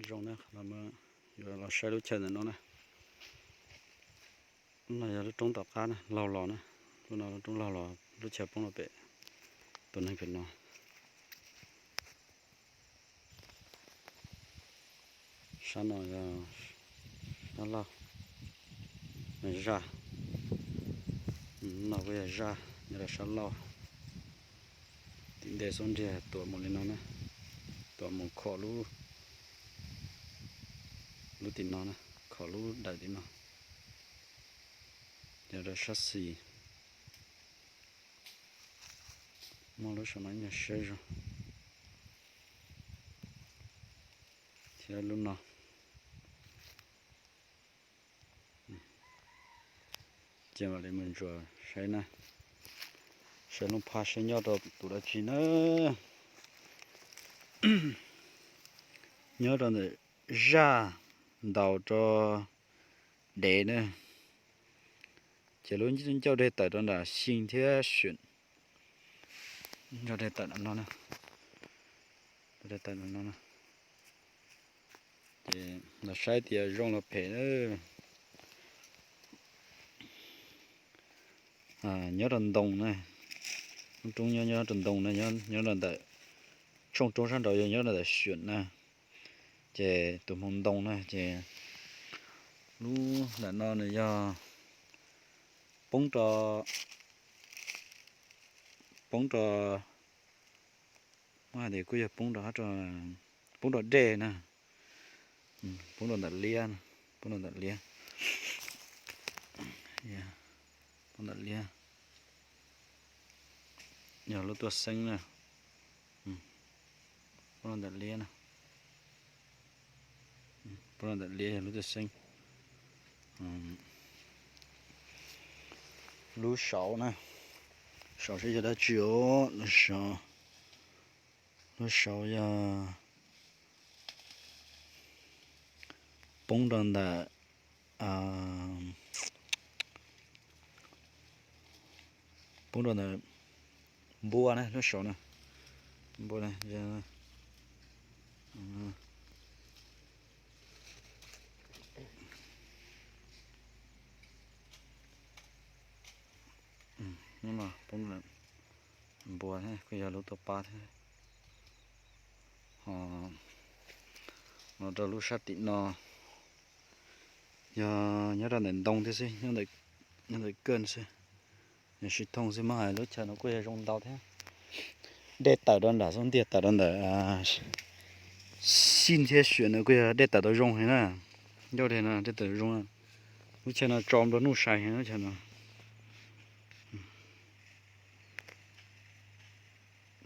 Zoo na, yuav los saib lub chaw ntawm no na. Lub no yog lub roob tom qab na, laug los na. Lub no lub roob laug los, lub chaw poob rau pem tus neeg pem no. Sab no yog sab laug, zaj. No kuj yog zaj, nyob rau sab laug. Tim ntej xub ntiag tuam mus li no na, tuam mus khom lub, lub tim no na, khom lub daim tim no. Yog rau sab xis, muaj lub saum no ib nyuag siab zog. Thiab lub no. Ces mam li mus ntsuas saib na, saib lub phab saib nyob rau tus dab tsi na. Nyob rau ntawm zaj ntaus rau dev na, ces lub ncauj dej tawm rau nram xyoo thiab xyuam. Ncauj dej tawm no, ncauj dej tawm no. Ces los saib tias zoo los phem na. Nyob rau ntoo na, lub roob nyob rau ntoo na, nyob rau ntawm tshooj roob sab nraud yog nyob rau ntawm xyuam na. Ces tus hmoov ntoo na ces lub ntawm no nws yog poob rau, poob rau, muab hais tias kuj yog poob rau, poob rau dej na, poob rau ntawm liab, poob rau ntawm liab, poob ntawm liab. Yog lub tuaj xeeb na, poob rau ntawm liab na, poob rau ntawm liab yog lub tuaj xeeb. Lub saud na, saud saib yog dab tsi os, lub saud, lub saud yog poob rau ntawm, poob rau ntawm npua na, lub saud na, npua na. Hnub no poob npua thiab kuj yog lub tuaj pab thiab. Ho los rau lub sab tim no, yog nyob rau ntawm ntoo thiab xwb, nyob ntawm kawj xwb. Yog sib thooj xwb, muab hais lub chaw no kuj yog zoo ntau thiab. Dej tawm rau nram xub ntiag, tawm rau ntawm xyoo thiab xyuam no kuj yog dej tawm tau zoo heev na. Ncauj dej no dej tawm zoo. Lub chaw no tso nplua nuj sai heev lub chaw no.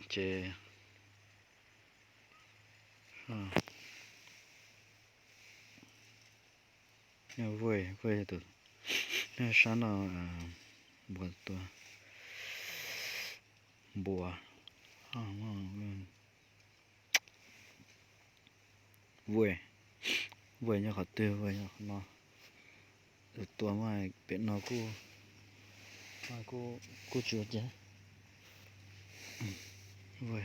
Ces, vuj, vuj tus, sab no npua tua, npua, vuj, vuj nyob qhov twg, vuj nyob qhov no. Tus tua mas pem no kuj, kuj tsis ua cas. Vuj,